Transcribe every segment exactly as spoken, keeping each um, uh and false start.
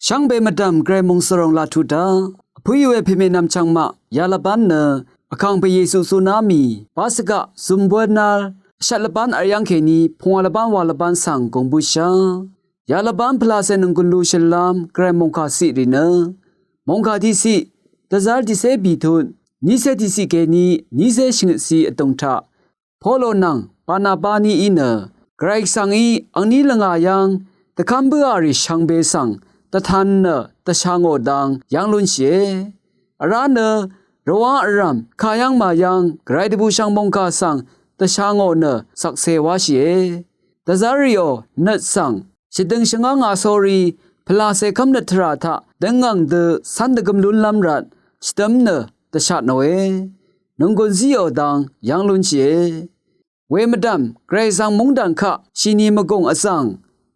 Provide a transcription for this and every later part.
Shvngbe mvdv̀m gvray mòngsvròng laq tuq dá vpǿì we pèmènvm chvngmaq yalvbán nø Vkàngpè Yesu zuná mì basvgaq zùmbóy nár vshvt lvbán vl yv́ng kèní pungwà lvbán wa lvbán svng gùng bǿshá. Yalvbán pvlacè nònggùn lushø̀nlv́m gvray mòngkà ciq rì nø mòngkà tiqciq dvzv́r tiqcé bìtut nícé tiqciq kèní nícé shvngøtci vdùng taq Polo nvng Barnaba ní í nø Gvray svng í angní lvngà yv́ng dvkv́m bǿà rì shvngbe svng dvtan nø dvsha ngò dang yv́ng lúnshìe. Vrá nø rvwá vrv̀m kayv́ng màyv́ng Gvray dvbùshv̀ng mòngkà svng dvsha ngò nø shvkse wáshìe. Dvzv́r rìò nøt svng shvdøng shvngá ngà sórí pvlacè kv́mnøt tvrà taq døngv̀ng dø cv́n dvgøm lúnlv́m rvt shvdøm nø dvshatnòe. Nònggùn zíò dang yv́ng lúnshìe. Wemvdv̀m Gvray Gvzvng móngdàn kaq shìni mvgùng vzv̀ng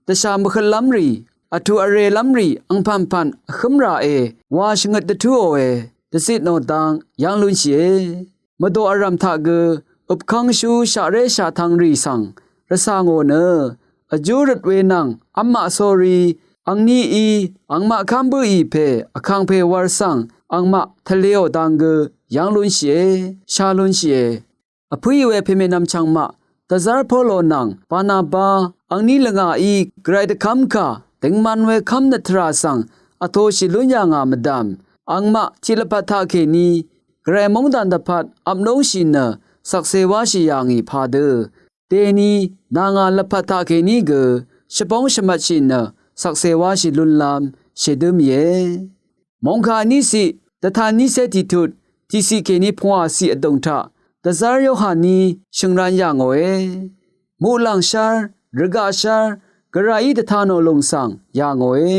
dvshà mvhøtlv́m rì vtuq vrelv́m rì angpv̀npv̀n vhǿm ràe wa shvngøt dvtúòe dvzitnò dang yv́ng lúnshìe. Mvdò vrv̀m taq gø øpkv́ngshú shaqré shaqtvng rì svng rvcà ngò nø vjú røt we nvng v́mmaq sórí angníí angmaq kv́m bǿì pè Vkàngpè wur svng angmaq tvlēò dang gø yv́ng lúnshìe, shá lúnshìe. Vpǿì we pèmènvm chvngmaq dvzv́r Polo nvng Barnaba angní lvngàí Gvray dvkv́mkà døngman we kv́mnøt tvrà svng vtōshì lún yà ngà mvdv̀m angmaq tiq lvpat taqkèní Gvray móngdàn dvpvt vpnúngshì nø shvkse wáshì yà ngì padø dèni nà ngà lvpat taqkèní gø shvbóng shvmvtshì nø shvkse wáshì lúnlv́m shèdǿ mìe. Mòngkà níciq dvtan nícé tiqtut tiqciq kèní pungwàciq vdùng taq dvzv́r Yohaní shø̀ngran yà ngòe. Muqlàng shv́r, rvgaq shv́r, Gvrayí dvtanò lùng svng yà ngòe.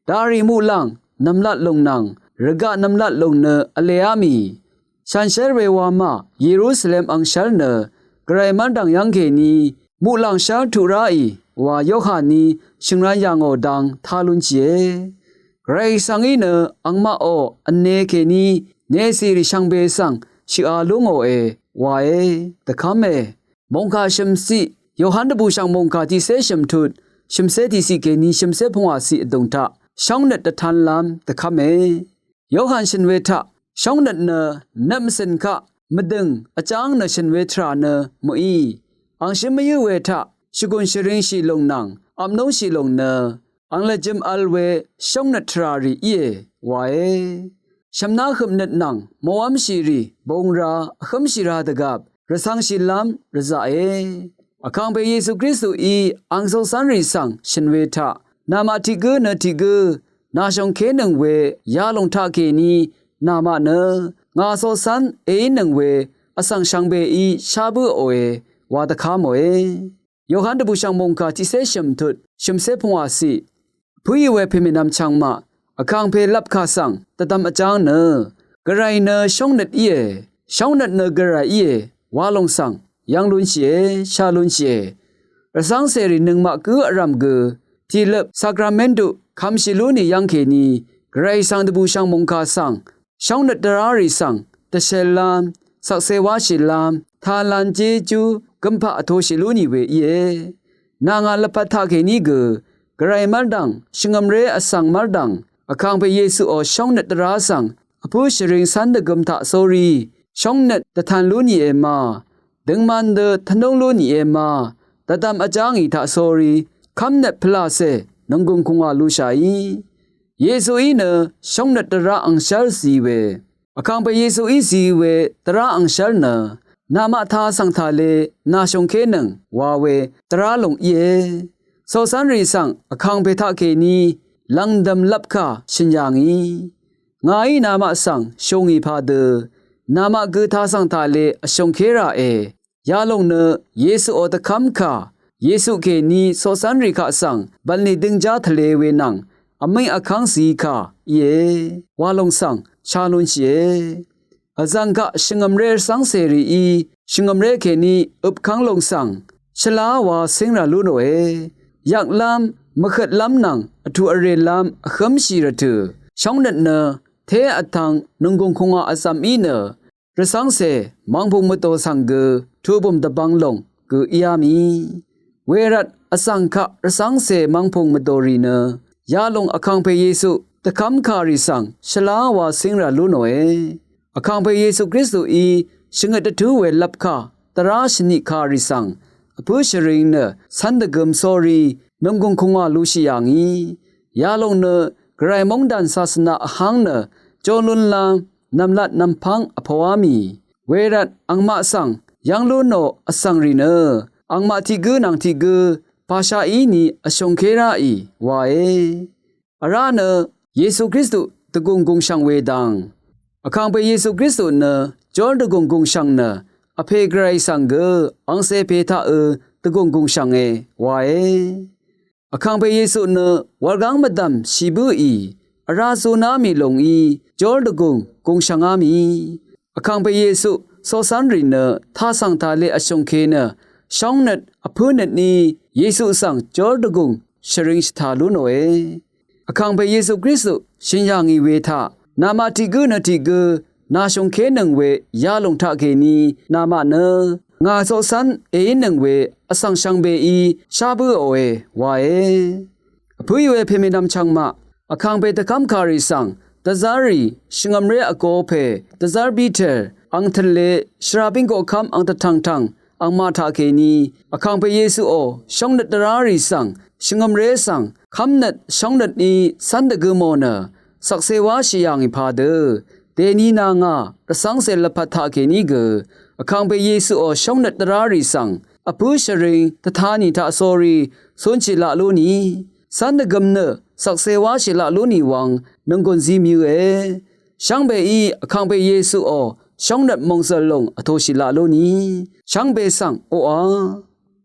Darì muqlàng nv̀mlat lùng nvng rvgaq nv̀mlat lùng nø vlēá mì. Shànshér we wamà Yerusalem angshv́r nø Gvray mv́rdv̀ng yv́ng kèní muqlàng shv́r tuq ráì wa Yohaní shø̀ngran yà ngò dang tá lúnshìe. Gvray svng í nø angmaqò vne kèní necìrì shvngbe svng shøqa lú ngòe wae dvkv́me. Mòngkà shø̀mciq Yohan dvbùshv̀ng mòngkà tiqcé shø̀mtut shø̀mcé tiqciq kèní shø̀mcé pungwàciq vdùng taq shóngnøt dvtanlv́m dvkv́me. Yohan shø̀n we taq shóngnøt nø nøp mvcø̀n kaq mvdø̀ng vjáng nø shø̀n we tvrà nø mø̀í. Angshǿ mvyǿ we taq shvgùn shvringshì lùng nvng vpnúngshì lùng nø ang lvjøm vl we shóngnøt tvrà rì íe wae. Shv̀mná høpnøt nvng mòv́mshì rì bungra vhǿmshì ra dvgvp rvcv̄ngshìlv́m rvzaqe. Vkàngpè Yesu Kristuí ang coqcv́nrì svng shø̀n we taq namaq tiq gǿ nø tiq gǿ nàshòngkénøng we yalòng taqkèní namaq nø ngà coqcv́n èínøng we vsvng shvngbeí shá bǿòe wa dvkv́mòe. Yohan dvbùshv̀ng mòngkà tiqcé shø̀mtut shø̀mcé pungwàciq. Vpǿì we pèmènvm chvngmaq Vkàngpè lvpkà svng dvdvm vjáng nø Gvray nø shóngnøt íe, shóngnøt nø Gvray íe wa lòng svng yv́ng lúnshìe, shá lúnshìe. Rvcv́ngcèrì nøngmaq gǿ vrv̀m gø tìløp sakramentu kvmshì lú nì yv́ng kèní Gvray svng dvbùshv̀ng mòngkà svng shóngnøt dvrárì svng dvshellv́m shvkse wáshìlv́m talan jéjú gømpaq vtoshì lú nì we íe. Nà ngà lvpat taqkèní gø Gvray mv́rdv̀ng shvngø̀mré vsvng mv́rdv̀ng Vkàngpè Yesuò shóngnøt dvrá svng vpǿ shvring cv́n dvgøm taq sórí shóngnøt dvtan lú nìe ma, døngman dø tvnúng lú nìe ma, dvdvm vjá ngì taq sórí kv́mnøt pvlàcè nònggùng kùngwà lushàí. Yesuí nø shóngnøt dvrá angshv́r zi we Vkàngpè Yesuí zi we dvrá angshv́r nø namaq tā svng tàle nàshòngkénøng wa we dvrá lùng íe. Coqcv́nrì svng Vkàngpè taqkèní lv̀ngdø̀m lvpkà shø̀n yà ngì. Ngàí namaq svng shù ngì padø namaq gø tā svng tàle vshòngké ràe. Yalòng nø Yesuò dvkv́mkà Yesu kèní coqcv́nrì kaq svng bv̀nlì døngjá tvle we nvng vmíng vkv́ng zikà íe. Walòng svng shá lúnshìe. Vzv̀ng kaq shvngø̀mré rvcv́ngcèrìí shvngø̀mré kèní øpkv́ng lòng svng shvlá wa cíng rà lú nòe. Yvklv́m mvhøtlv́m nvng vtuq vrelv́m vhǿmshì rvtø̀ shóngnøt nø té vtvng nònggùng kùngwà vzv̀m í nø rvcv́ngcè mv̀ngpùng mvdò svng gø tuqbùm dvbvng lòng gø íá mì. Wervt vzv̀ng kaq rvcv́ngcè mv̀ngpùng mvdòrì nø Yalòng Vkàngpè Yesu dvkv́mkàrì svng shvlá wa cíngrà lú nòe. Vkàngpè Yesu Kristuí shvngøt dvtú we lvpkà dvrá shvniqkàrì svng vpǿ shvring nø cv́n dvgøm sórí nònggùng kùngwà lushì yà ngì. Yalòng nø Gvray móngdàn sasvna vháng nø jolunla nv̀mlat nv̀mpv́ng vpòá mì. Wervt angmaq svng yv́ng lú nò vsvng rì nø angmaq tiq gǿ nvng tiq gǿ pàsha íni vshø̀ngké ráì wae. Vrá nø Yesu Kristu dvgùng gùngshv̀ng we dang. Vkàngpè Yesu Kristu nø jól dvgùng gùngshv̀ng nø Vpè Gvray svng gø angcè pè taqø dvgùng gùngshv̀nge wae. Vkàngpè Yesu nø wurgáng mvdv̀m shì bǿì vrá zúná mì lòngí jól dvgùng gùngshv̀ngá mì. Vkàngpè Yesu coqcv́nrì nø tasv̀ng tale vshø̀ngke nø shóngnøt vpǿnøtní Yesu svng jól dvgùng shvring shvtà lú nòe. Vkàngpè Yesu Kristu shø̀n yà ngì we taq namaq tiq gǿ nø tiq gǿ nàshø̀ngkénøng we yalòng taqkèní namaq nø ngà coqcv́n èínøng we vsvng shvngbeí shá bǿòe wae. Vpǿí we pèmènvm chvngmaq Vkàngpè dvkv́mkàrì svng dvzv́rrì shvngø̀mré vgo pè dvzv́r Piter ang tv̀le shvra bíng koqkv́m ang dvtv̀ngtv̀ng angmaq taqkèní Vkàngpè Yesuò shóngnøt dvrárì svng shvngø̀mré svng kv́mnøt shóngnøtní cv́n dvgø mò nø shvkse wáshì yà ngì padø dèni nà ngà rvcv́ngcè lvpat taqkèní gø Vkàngpè Yesuò shóngnøt dvrárì svng vpǿ shvring dvtá nì taq sórí cúnshì laq lú nì cv́n dvgøm nø shvkse wáshì laq lú nì wvng nònggùn zí mvyǿe. Shvngbeí Vkàngpè Yesuò shóngnøt mòngzø̀l lòng vtōshì laq lú nì shvngbe svng oqà